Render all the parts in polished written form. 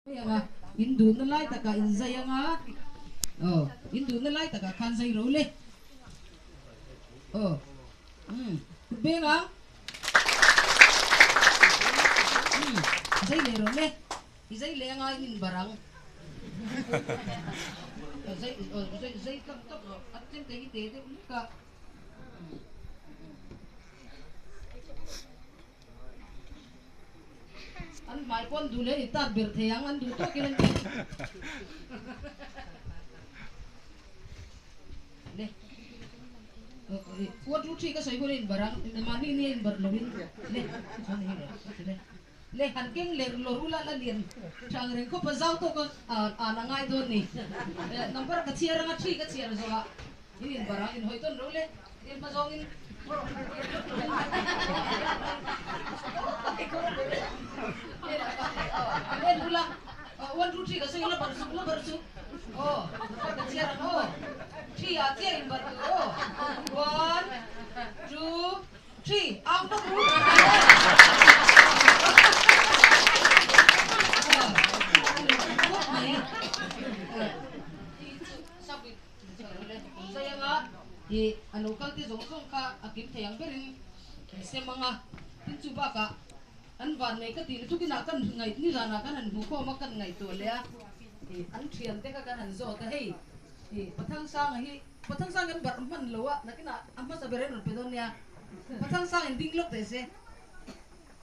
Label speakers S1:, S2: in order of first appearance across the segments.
S1: Hei anga in duhna lai takah in zai anga aw in duhna lai takah khan zai ro le aw umm kut beng ang umm zai leh rawh le i zai leh anga in inbar ang zai aw zai zai tlak tlak rawh a tlem te hi te deuh hlek a. An hmai pawn duh leh an intat ber thei ang, an duh tawkin an ti. Le one two three ka sawi hun a inbar ang, mahni ni a inbar loin le chuan hei le le le han keng ler lawr ula la lian tha ang reng khawp a zau tawk a an a ngai dawn ni. Number ka chhiar anga three ka chhiar zawhah In inbar ang, inhawi tawn ro le, thil hma zawngin En ula, one two three ka sawi la bar suk la bar suk aw number ka chhiar ang aw three ah chiah inbar tur aw one two three ang bawk ru Zaianga i a lo kal te zawng zawng kha a kim thei ang berin an sem ang a, tin chu bakah an van nei ka tih lutuk inah kan ngaih nizanah kan han hmuh khawm a kan ngaihtuah leh a, i an thian te kha kan han zawt a hei i Pathangsanga hi Pathangsang kan barh hman lo a nakinah a hmasa ber an rawn pe dawn nia Pathangsang in ding lawk teh se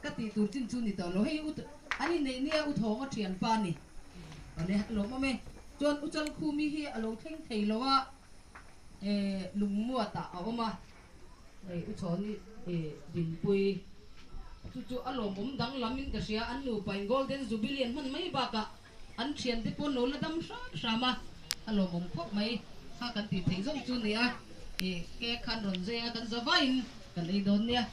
S1: ka tih tur chin chu ni tawh lo hei u an inneih nia u Thawnga thianpa ni awle a lawmawm e. Chuan U Chalkhumi hi a lo thleng thei lo a, lungmuatah a awm a, hei U Chhawni dinpui chu chu a lawmawm danglam in ka hria, an nupa in Golden Jubilee an hman mai bakah an thiante pawh an lo la dam hram hram a, a lawmawm khawp mai kha kan tih theih zawng chu nia, cake khan rawn zeng a kan za vaiin kan ei dawn nia.